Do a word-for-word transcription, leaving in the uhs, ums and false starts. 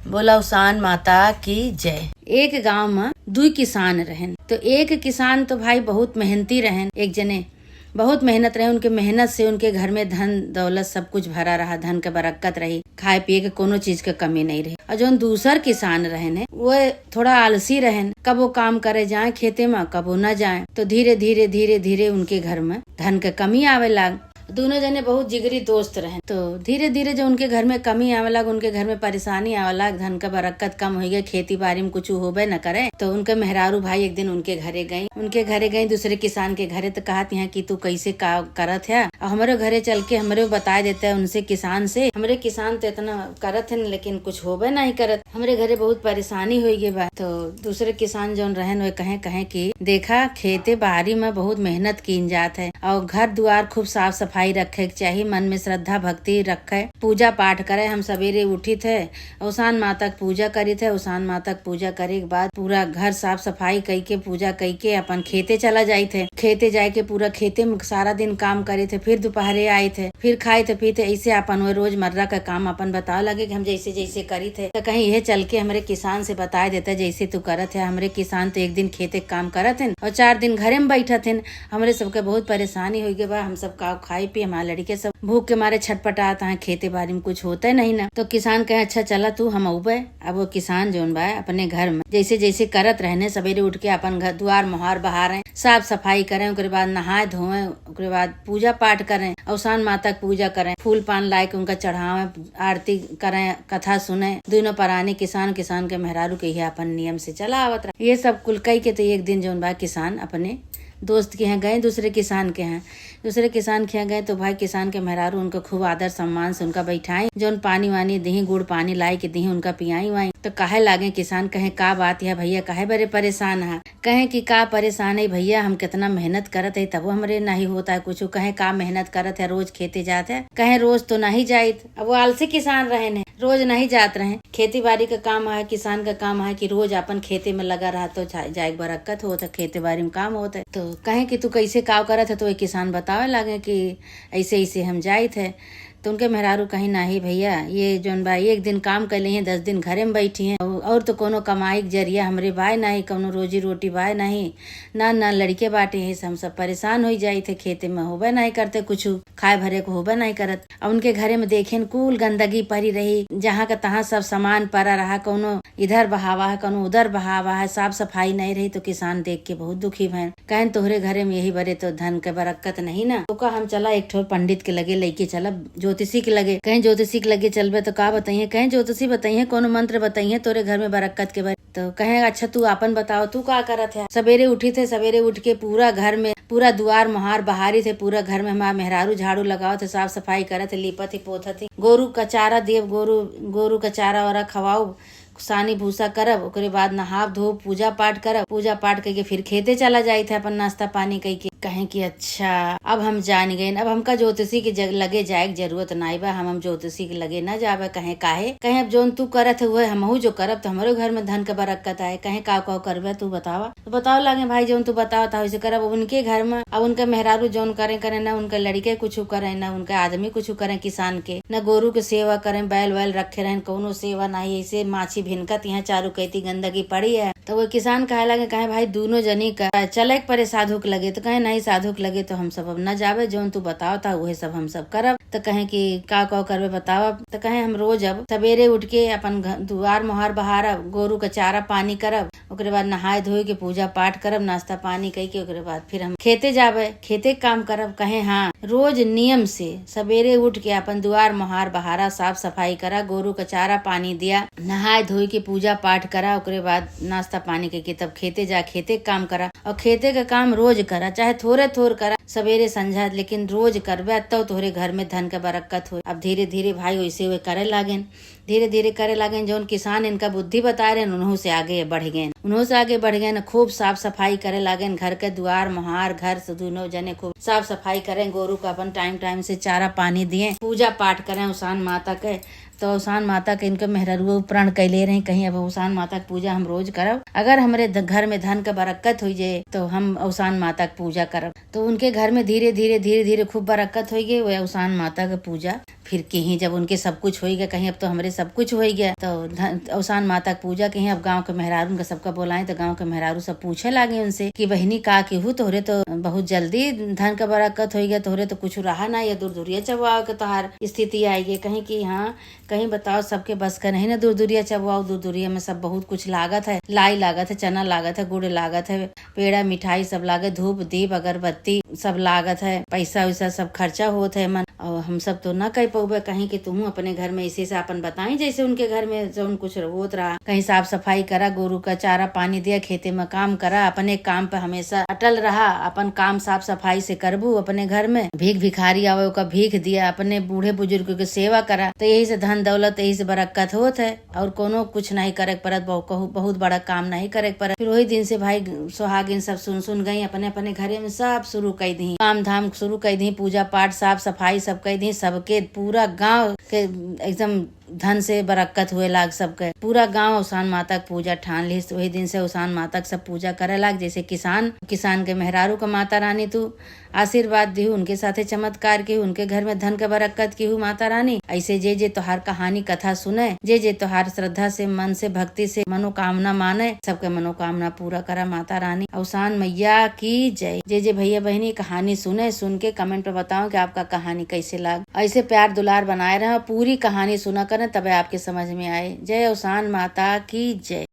बोला उसान माता की जय। एक गांव में दुई किसान रहन। तो एक किसान तो भाई बहुत मेहनती रहन, एक जने बहुत मेहनत रहे, उनके मेहनत से उनके घर में धन दौलत सब कुछ भरा रहा, धन के बरकत रही, खाए पिए के कोनो चीज के कमी नहीं रही। और जौन दूसर किसान रहन है, वो थोड़ा आलसी रहन, कबो काम करे जाए खेते में, कबो न जाए। तो धीरे धीरे धीरे धीरे उनके घर में धन के कमी आवे लाग। दोनों जने बहुत जिगरी दोस्त रहन। तो धीरे धीरे जो उनके घर में कमी आवे लाग, उनके घर में परेशानी आवे लाग, धन का बरकत कम हो गए, खेती बाड़ी में कुछ होबे न करे। तो उनके मेहरारू भाई एक दिन उनके घरे गई, उनके घरे गई दूसरे किसान के घरे, तो कहत यहाँ कि तू कैसे का करत है, और हमरे घरे चल के हमरे बता देते उनसे, किसान से। हमरे किसान तो इतना करत हैं लेकिन कुछ होबे नहीं करत, हमरे घरे बहुत परेशानी हो गई बा। तो दूसरे किसान जौन रहन वे कहे, कहे कि देखा, खेते बाड़ी में बहुत मेहनत कीन जात है और घर दुआर खूब साफ सफाई रखे के चाही, मन में श्रद्धा भक्ति रखे, पूजा पाठ करे। हम सवेरे उठित है, औसान माता के पूजा करित है, औसान माता के पूजा करे के बाद पूरा घर साफ सफाई कई के, पूजा कई के अपन खेते चला जाइत है। खेते जाए के पूरा खेते में सारा दिन काम करित है, फिर दोपहरे आइत है, फिर खाइत है पीत है। ऐसे अपन वो रोजमर्रा का काम अपन बतावे लगे कि हम जैसे जैसे करित है। तो कहीं यह चल के हमरे किसान से बताए देता, जैसे तू करत है। हमरे किसान तो एक दिन खेते के काम करत हैं और चार दिन घरे में बैठत हैं। हमरे सबके बहुत परेशानी हो गई बा, हम सब का खाई पी, हमारे लड़के सब भूख के मारे छटपटात हैं, खेते बाड़ी में कुछ होते नहीं ना। तो किसान कहे, अच्छा चला तू, हम अउबे। अब वो किसान जौन बा अपने घर में जैसे जैसे करत रहने, सवेरे उठ के अपन घर दुआर मोहार बहारें, साफ सफाई करें, ओकरे बाद नहाए धोएं, ओकरे बाद पूजा पाठ करें, औसान माता के पूजा करें, फूल पान लाए के उनका चढ़ावें, आरती करें, कथा सुने। दोनों परानी किसान, किसान के मेहरारू के यह अपन नियम से चला आवत रहे। ये सब कुल कई के तो एक दिन जौन बा किसान अपने दोस्त के यहाँ गए, दूसरे किसान के यहाँ, दूसरे किसान के यहाँ गए तो भाई किसान के मेहरारू उनका खूब आदर सम्मान से उनका बैठाई, जौन पानी वानी दही, गुड़ पानी लाई के दही, उनका पियाई वाई। तो कहे लागे किसान, कहे का बात है भैया, काहे बरे परेशान है? कहे कि का परेशान है भैया, हम कितना मेहनत करत है तबो हमरे नहीं होता है कुछ। कहे का मेहनत करत है, रोज खेते जात है? कहे रोज तो नहीं जाइत। अब वो आलसी किसान रहे ने, रोज नहीं जात रहे। खेती बाड़ी का काम है, किसान का काम है कि रोज अपन खेते में लगा रहा तो जा-, जाए के बरकत हो, तो खेती बाड़ी में काम होत है। तो कहे कि तू कैसे काव करत है, तो वो किसान बतावे लागे कि ऐसे ऐसे हम जाइत है। तो उनके मेहरारू कहीं, नाही भैया, ये जौन बा एक दिन काम कर लें, दस दिन घरे में बैठी हैं, और, और तो कोनो कमाई के जरिया हमरे बाय नाही, कोनो रोजी रोटी बाय नाही, ना ना लड़के बाटे, यही से हम सब परेशान हो जाइत है, खेते में होबे नहीं करते कुछ, खाए भरे को होबे नहीं करत। और उनके घरे में देखेन कुल गंदगी परी रही, जहाँ का तहाँ सब सामान परा रहा, कोनो इधर बहावा है, कोनो उधर बहावा है, साफ सफाई नहीं रही। तो किसान देख के बहुत दुखी भैन, कहें तोहरे घरे में यही बरे तो धन के बरकत नहीं ना। तो का हम चला एक ठो पंडित के लगे लेके चलब, ज्योतिषी के लगे। कहें ज्योतिषी के लगे चलबे तो का बताइए? कहें ज्योतिषी बताइए, कोनो मंत्र बताइए तोरे घर में बरकत के बरे। तो कहें अच्छा तू आपन बताओ, तू का करत है? सवेरे उठी थे, सवेरे उठ के पूरा घर में, पूरा दुआर मोहार बहारी थे, पूरा घर में हमार मेहरारू झाड़ू लगावत है, साफ सफाई करत है, लीपत है, पोथत है, गोरू का चारा देव, गोरू गोरू का चारा वारा खवाऊ, सानी भूसा करब, ओकरे बाद नहाब धोब, पूजा पाठ करब, पूजा पाठ करके फिर खेते चला जाइत है अपन नाश्ता पानी कइके। कहें कि अच्छा, अब हम जान गए, अब हमका ज्योतिषी के जग-, लगे जाए के जरूरत नाई बा, हम, हम ज्योतिषी के लगे ना जाबे। कहें काहे? कहें अब जौन तू करत है उहे हमहू जो करब तो हमरो घर में धन के बरकत आए। कहें काव काव करबे तू बतावा? तो बताओ लागे भाई, जौन तू बताओ था वैसे करब। अब उनके घर में, अब उनके मेहरारू जौन करे करे ना, उनके लड़के कुछ करे ना, उनके आदमी कुछ करे किसान के, ना गोरू के सेवा करे, बैल वैल रखे रहन, कौनो सेवा नहीं, ऐसे माछी भिनकत यहाँ चारू कैती गंदगी पड़ी है। तो वो किसान कहे लगे, कहे भाई दोनों जनी का चले के परे साधु के लगे, तो कहे नहीं साधु के लगे तो हम सब अब न जाबे, जौन तू बताओ था उहे सब हम सब करब। तो कहे कि का का करबे बताओ। तो कहे हम रोज अब सवेरे उठ के अपन घ-, दुआर मोहार बहारब, गोरू के चारा पानी करब, ओकरे बाद नहाए धोए के पूजा पाठ करब, नाश्ता पानी कई के ओकरे बाद फिर हम खेते जाबे, खेते के काम करब। कहे हाँ, रोज नियम से सवेरे उठ के अपन दुआर मोहार बहारा, साफ सफाई करा, गोरू का चारा पानी दिया, नहाए धोए के पूजा पाठ करा, ओकरे बाद नाश्ता पानी कई के तब खेते जा, खेते के काम करा। और खेते का काम रोज करा, चाहे थोरे थोर करा, सवेरे संझा, लेकिन रोज करबे तब तोहरे घर में धन के बरकत होई। अब धीरे धीरे भाई वैसे वे करे लागेन। धीरे धीरे करे लागेन। जौन किसान इनका बुद्धि बताए रहेन, उन्हों से आगे बढ़ गए, उन्हों से आगे बढ़ गए, खूब साफ सफाई करे लागेन, घर के दुआर मोहार, घर से दोनों जने खूब साफ सफाई करें, गोरू का अपन टाइम टाइम से चारा पानी दिए, पूजा पाठ करें उसान माता के। तो उसान माता के इनके मेहररुआ प्रण कैले रही, कहीं अब उसान माता के पूजा हम रोज करब, अगर हमरे ध-, घर में धन के बरकत हो जाए तो हम उसान माता के पूजा करब। तो उनके घर में धीरे धीरे धीरे धीरे खूब बरकत हो गई, वह उसान माता के पूजा फिर किहीं जब उनके सब कुछ होइ गया, कहीं अब तो हमरे सब कुछ होइ गया, तो धन, अवसान माता के पूजा किहीं। अब गाँव के मेहरारू उनका सबका बोलाएं, तो गाँव के मेहरारू सब पूछे लागे उनसे कि बहिनी का किहू, तोहरे तो बहुत जल्दी धन का बरकत होइ गया, तोहरे तो कुछ रहा ना, या दूर दूरिया चबवावे के तोहार स्थिति आइ गई। कहीं कि हाँ, कहीं बताओ, सबके बस का नहीं ना दूर दूरिया चबवाओ। दूर दूरिया में सब बहुत कुछ लागत है, लाई लागत है, चना लागत है, गुड़ लागत है, पेड़ा मिठाई सब लागे, धूप दीप अगरबत्ती सब लागत है, पैसा वैसा सब खर्चा होत है मन, और हम सब तो ना कर पउबे। कहीं कि तुहूँ अपने घर में ऐसे से अपन बताई, जैसे उनके घर में जौन कुछ होत रहा, कहीं साफ सफाई करा, गोरू का चारा पानी दिया, खेते में काम करा, अपने काम पे हमेशा अटल रहा, अपन काम साफ सफाई से करबू, अपने घर में भीख भिखारी आवे ओका भीख दिया, अपने बूढ़े बुजुर्ग के सेवा करा, तो यही से धन दौलत, यही से बरकत होत है। और कोनो कुछ नहीं करे के पड़त, बहु-, कहू-, बहुत बड़ा काम नहीं करे के पड़त। फिर वही दिन से भाई सुहागिन सब सुन सुन गई, अपने अपने घरे में सब शुरू कर दी, काम धाम शुरू कर दी, पूजा पाठ, साफ सफाई सब कर दी। सबके पूरा गांव के एकदम धन से बरकत हुए लाग सबके। पूरा गांव अवसान माता के पूजा ठान लिस। वही दिन से अवसान माता के सब पूजा करे लाग, जैसे किसान, किसान के मेहरारू का माता रानी तू आशीर्वाद दिहू, उनके साथे चमत्कार किहू, उनके घर में धन के बरकत किहू माता रानी। ऐसे जे जे तोहार कहानी कथा सुने, जे जे तोहार श्रद्धा से, मन से, भक्ति से मनोकामना माने, सबके मनोकामना पूरा करा माता रानी। अवसान मैया की जय। जे जे भैया बहिनी कहानी सुने, सुन के comment पे बताओ कि आपका कहानी कैसे लाग। ऐसे प्यार दुलार बनाए रहा, पूरी कहानी सुना करें, तबे आपके समझ में आए। जय अवसान माता की जय।